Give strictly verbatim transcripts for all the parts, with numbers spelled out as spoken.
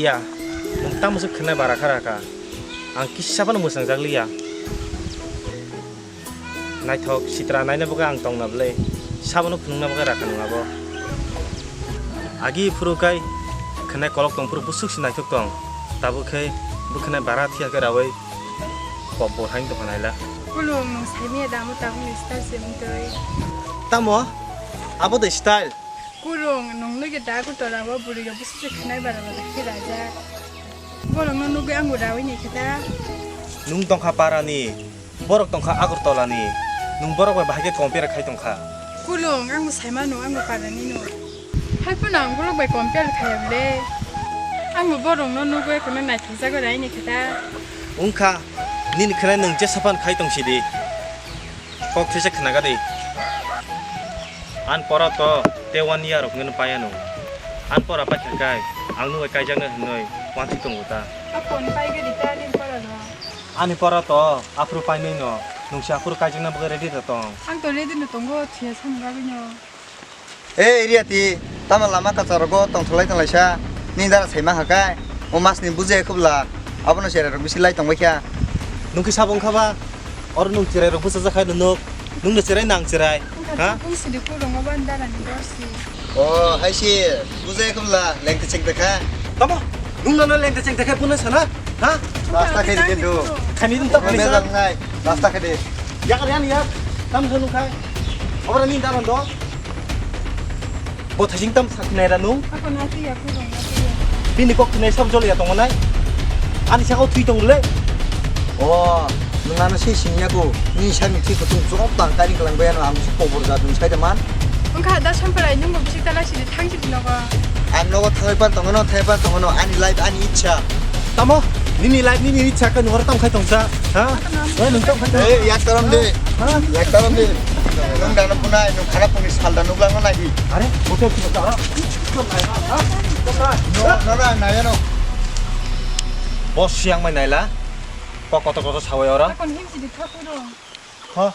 Ya, nwng tamo se khwnai bara kha raka. Ang kisa phano mwsang jak liya. Naithok sitra naina bagwi ang tongna bwle. Sabono phunukna bagwi raka nwng abo. Agi phuru kai khwnai kolok tong phuru bwswk se naithok tong. Tabuk khe bwkhwnai bara thiya khe rawi kok bo haino tongkha naila. Kulung nwng saimaya da amo tabukni style se wngtwi. Tamo? Abo de style. Kulung nwng lwi da Agartala o bwrwi rok bwswk se khwnai bara bara khe rajak. Borokno nugwi ang bo rawi ni khe da. Nwng tongkha parani, borok tongkha Agartala ni. Nwng borok bai bahai khe compare khai tongkha. Kulung, ang bo saimano, ang bo parani no. Hai phano ang borok bai compare khaiya bwle. Ang bo borokno nugwi kono naithok jagwi raini khe da. Wngkha, nini khwnai nwng jesa phano khai tong sidi. Kok thwisa khnaga di. An pora to tei one year rok nini paya no. An pora pai kha kai, ang nugwi kaijaknai hwnwi wansi tongo ta. Aphuru pai gadi ta nini pora no. Ani pora to aphuru painwi no. Nwng se aphuru kaijakna bagwi ready da tong. Ang to ready no tongo, thiya samung bagwi no. Ei Riyati, tamo lama kacharogo tongtholai tonglaisa, nini dara saima hakai, o masni bujai khubla, abono cherai rok bisi lai tongbai kha. Nwng khe sabo wngkha ba? Oro nwng cherai rok bwsajak hai nwng, nwng no cherai nang cherai, ha? Wngkha bung sidi kurungo ban dara ni borsi. O, hai se, bujai khubla, lengte chengte kha. Tamo, nwng no lengte chengte kha, puno sana, ha? Rasta khe di khe do. Khani nwng tamo mejang nai, rasta khe di. Yak riyan yak, tam sunu khai. Abra ni dalan do. Bo thaising tam saknai ra nung. Ako na tu ya kurung na tu ya. Bini kok thinai sab jol ya tongo nai. Ani sakao thui tong le. O, nung ano si sing ya ko. Ni sami thi ko tung jop tang kani kelang bayano ang si kobor jat nung sai da man. Wngkha da samprai nung bo bisik tala sidi thang sidi nogo. Ang nogo thangwi pan tongo no, thangwi pan tongo no. Ani life, ani ichha. Tamo? Nini life, nini ichha ka nung oro tam khai tongsa. Ha? Oi, nung tam khai tong. Eh, yak taram de. Ha? Yak taram de. Nung dano punai, nung khana pungni salda nuklang no nai di. Are, bote kilo tara. No, no, no, nai no. Boss siang mai naila. Kok kotor kotor sawai ora. Akon him sidi thapuro. Ha?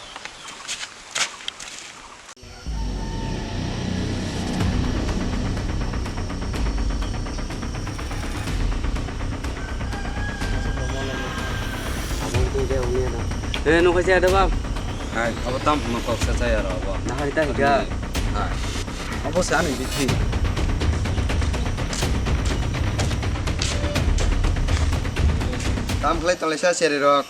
Eh, nokha chaya da bam. Hai, abo tam hwnwi kok sa chaya ro abo. Nahari ta hika. Hai. Abo se ani bithi. Tam khlai tonglaisa cherai rok.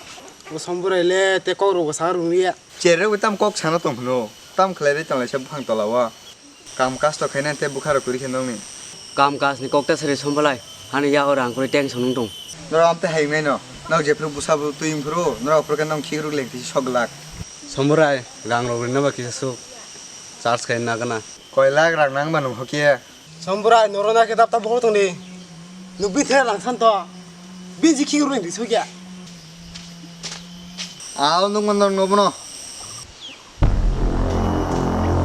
Bo Somborai le te kok rok bo sa rung ya. Cherai rok tam kok sana tong phano. Tam khlai ri tonglaisa buphang tola o. Kam kasto khainani tei bwkha rok kwrwi khe nokni. Kam kasni kok ta sari Sombolai, hani yago rang kwrwi tension wng tong. Norok amtwi hayung naino, nok jephru bwsa bo twi wngphuru, norok aphuru khe nong khikruk lengtisi sok glak. Somborai, rang rok rinani ba kisa swk, charge khai nagana. Koi lakh rang nang ba nung hokhe. Somborai, norok na khe dapta bohor tongdi. Nukbi the rang santo. Bini khikruk lengtisi sokya. Ao nung man norok no bono.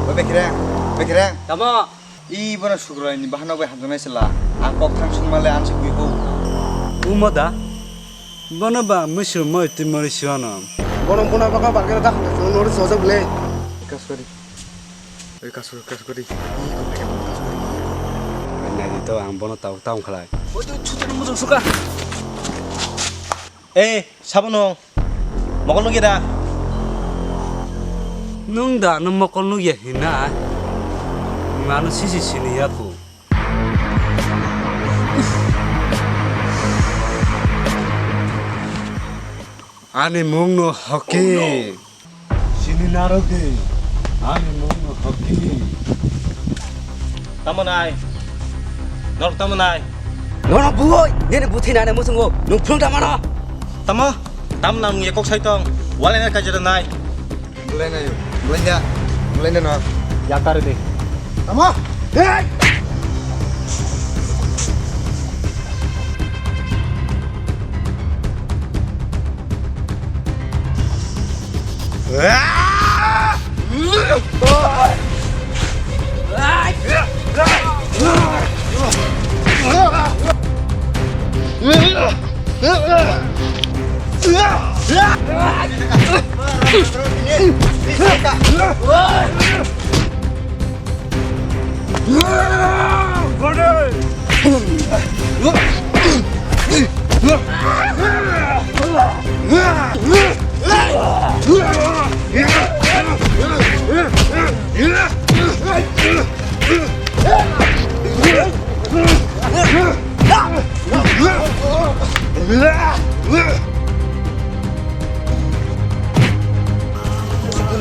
O Bekireng, Bekireng. Tamo? I bono Sukraini bahan bai hamjaknai sela. Ang kok thang sungma le ang se bui ho. Umo da? Bono ba musu moi twi mori siwano. Bono muna baka barkera da khna nori sojak le. Kas kori. Oi kas kori, kas kori. I kok thang kas kori. Nai to ang bono tau tau khlai. Oi to chutu musu suka. Eh, sabo nwng? Mokol nukya da? Nwng da ano mokol nukya hinai? Nwng ano sisi sini ya kho. Ani mung no Hoki. Sini narwk di, ani mung no Hoki. Tamo nai? Norok tamo nai? Nono buoi, nini buthi nane muchungo, nung phung da mano. Tamo? Tam nang ye kok sai tong, walai na kajira nai. Belai nai, belai da, belai da no. Yakar di. Tamo? Hei!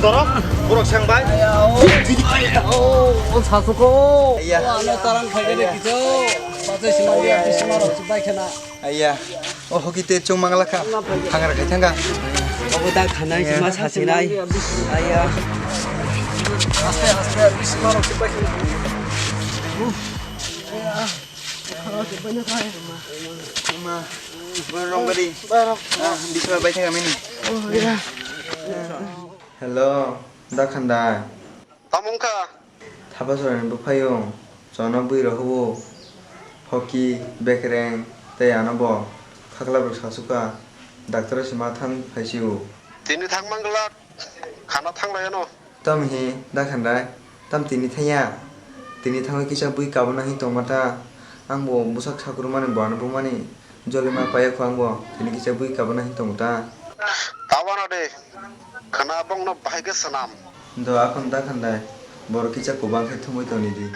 Borok, borok sang bai. Ayau. Ayau, sasuko. Iya. Ano tarang khaide kicho. Pache sima dia, sima rok bai khana. Ayya, o hoki te chwng mangla kha. Hangra khai thangkha. Obo da khanai sima sasinai. Ayya. Aste, aste, sima rok bai khana. Ma, borok bari. Ah, bisma bai thangkha mini. Hello, da khandai. Tamo wngkha? Thapa chwraini bwphaiyung, chwngno bwirok hubo, hoki, bekereng, tei ano bo khaklaibrok sasukha, doctor se ma thang phaisio. Tini thang manglak, khana thanglaiano. Tamo hi, da khandai, tam tini thangya? Tini thangwi kisa bwi kabuna hi tongma ta, ang bo bwsak sakrumani bo ano bumani. Jolima paya kho ang bo, tini kisa bwi kabuna hin tongo ta. Tabana de, khana bongno bahai khe swnam. Do akon da khandai, borok kisa kubang khe thumui tongni di.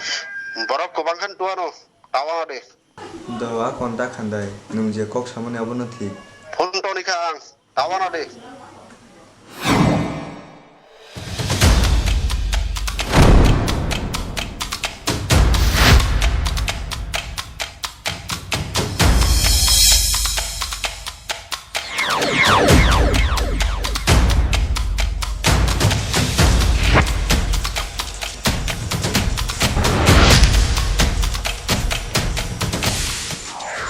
Borok kubang khan tuano, tabana de. Do akon da khandai, nwng je kok samani abono thik. Phone toni kha ang. Tabana de.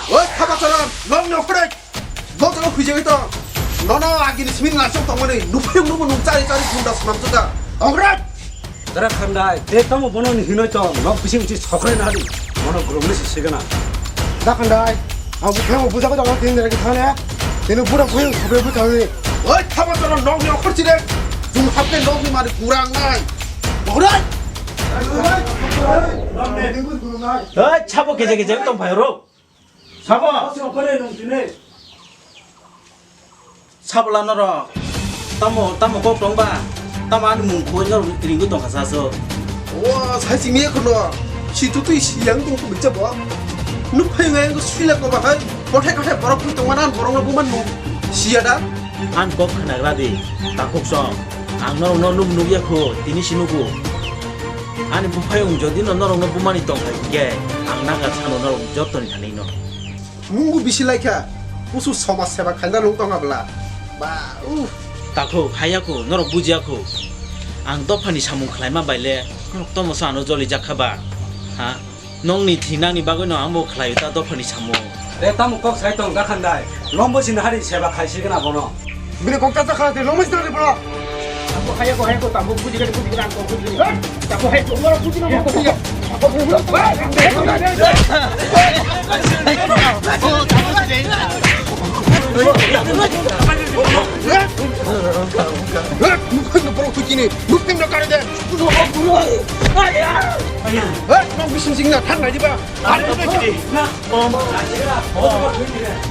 Oi, Thapa Charan, nokni okhoroi. Bo jaga huijagwi tong. Nono agini simi naisok tongmani nuphaiyung nubo nung chari chari gunda swnamjwkha. Ongrai! Dara khandai, tei tamo bono ni hinoi tong, nok bising bising sokrai nadi. Mono grumni si sigana. Da khandai, ang buphai mo bujagwi tong, tin dera ki thane. Tini bura buphai sokrai bui thangni. Oi, Thapa Charan, nokni okhor chire. Jung hapke nokni mani kurang nai. Ongrai! Oi, chabo keje keje tong phai ro. Sabo! Sabo la norok. Tamo, tamo kok tong ba? Tamo ani mung khoi norok ringwi tong kha sa so. O, sai simi ekhono. Si tu tui si yang tong tong cha bo. Nuk phai ngai ko sui la ko ba hai. Kothai kothai borok tong mana borok no buman mung. Siya da? An kok khnagra di, takhuk song. Ang norokno nuk nukya kho, tini si nugo. Ani buphayung jodi no norokno bumani tong hai hwnkhe, ang naga sano norok jottoni thani no. Mungbo bisi laikha, kusu somaj seba khaina lung tongha bwla. Ba, uh. Takhuk, haiya kho, norok bujiya kho. Ang dophani samung khlaima baile, norok tomosa ano joli jakha ba. Ha? Nokni thinangni bagwino ang bo khlaio ta dophani samung. Re tamo kok sai tong dakhandai. Lombo sini hari seba khai sigena bono. Bini kok ta ta khala te lombo sini hari bono. Tamo hai ko hai ko tamo buji gani buji gani ko buji gani. Tamo hai ko mara buji na ko buji. Nukhan no borok kuchini, nukhan no kare de. Hei, nong bising sing na thang nai diba? Ano ba kiri? Na, om.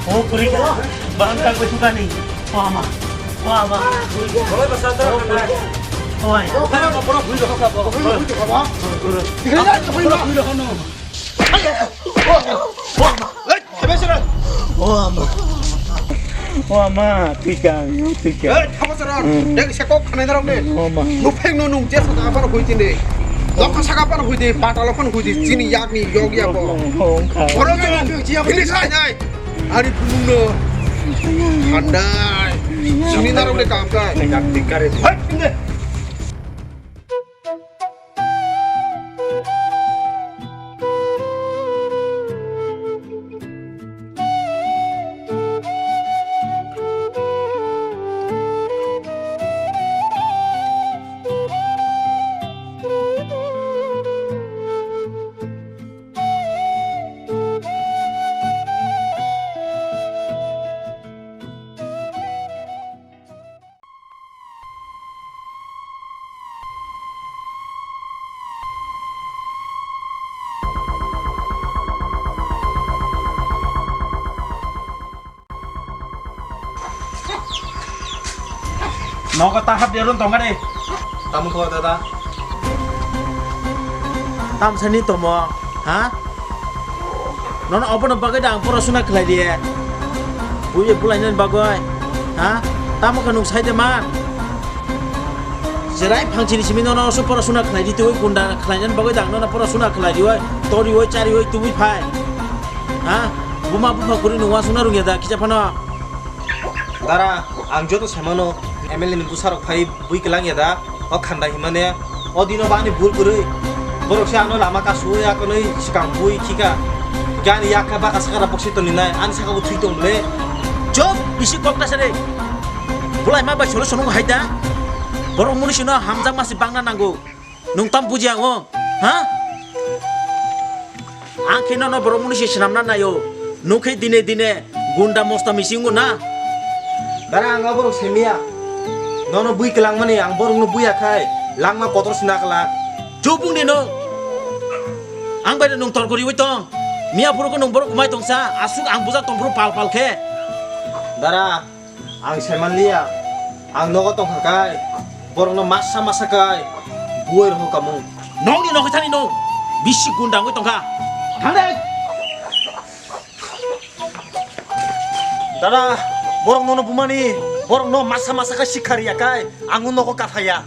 O, kuri ka. Bang ka ko tukani. O ama. O ama. Bolai ba satra ka na. Oi. O, kaya ko borok bui ka ko. Bui ka ba. Tikhe ja, bui ka. Hei, kebe sira. O ama. O ama, twi kang, twi kang. Hei, thapa sara. Hmm. Dek se kok khanai darok ne. O ama. Nupeng no nung je saka apa no hui tinde. Lokha saka apa no hui de, pata lokha no hui de, chini yak ni yok ya bo. O, o, o, o. Oro jo, ini sai nai. Ari bunung no. Andai. Sini darok ne kam kai. Hei, tinde. Nogo ta hap derun tongkha de. Tamo kho dada. Tam sani tomo, ha? Nono obono bagwi da ang porasuna khlai di. Bui bulainani bagwi, ha? Tamo kha nung sai de ma? Jerai phangchini simi nono oso porasuna khlai di twi gunda khlainani bagwi da ang nono porasuna khlai di oi, tori oi, chari oi, tubui phai. Ha? Buma bupha kuri nung wasung na rung ya da kisa phano. Dara, ang joto saimano M L A ni bwsarok phai bui kwlang ya da, o khanda himane, o dino bani bul kwrwi. Borok se ano lama kasu ya konwi swkang bui khika. Gani yakha baka saka bokse toni nai, ani saka bo thwi tong le. Chop, bisi kok ta sare. Bulai ma bai solo sonong hai da. Borok muni sino hamjak masi bangna nango. Nung tam buji ang o, ha? Ang khe nono borok muni se swnamna naio. Nung khe dine dine gunda mosta misingo na. Dara ang o borok semiya. Nono bui kwlangmani ang borokno buya khai langma kotor sina kwlak. Chubung ni nung. Ang bai nung tor guriwi tong. Miya phuru ko nung borok kumai tongsa. Asuk ang buja tong phuru pal pal khe. Dara. Ang sai manliya, ang nogo tongkha kai, borokno masa masa kai, buai rohor kamung. Nokni nokni thani no, bisi gunda wngwi tongkha. Thangde. Dada, borok nono bumani, borok no masa masa kai sikha riya kai, ang nogo kathaya.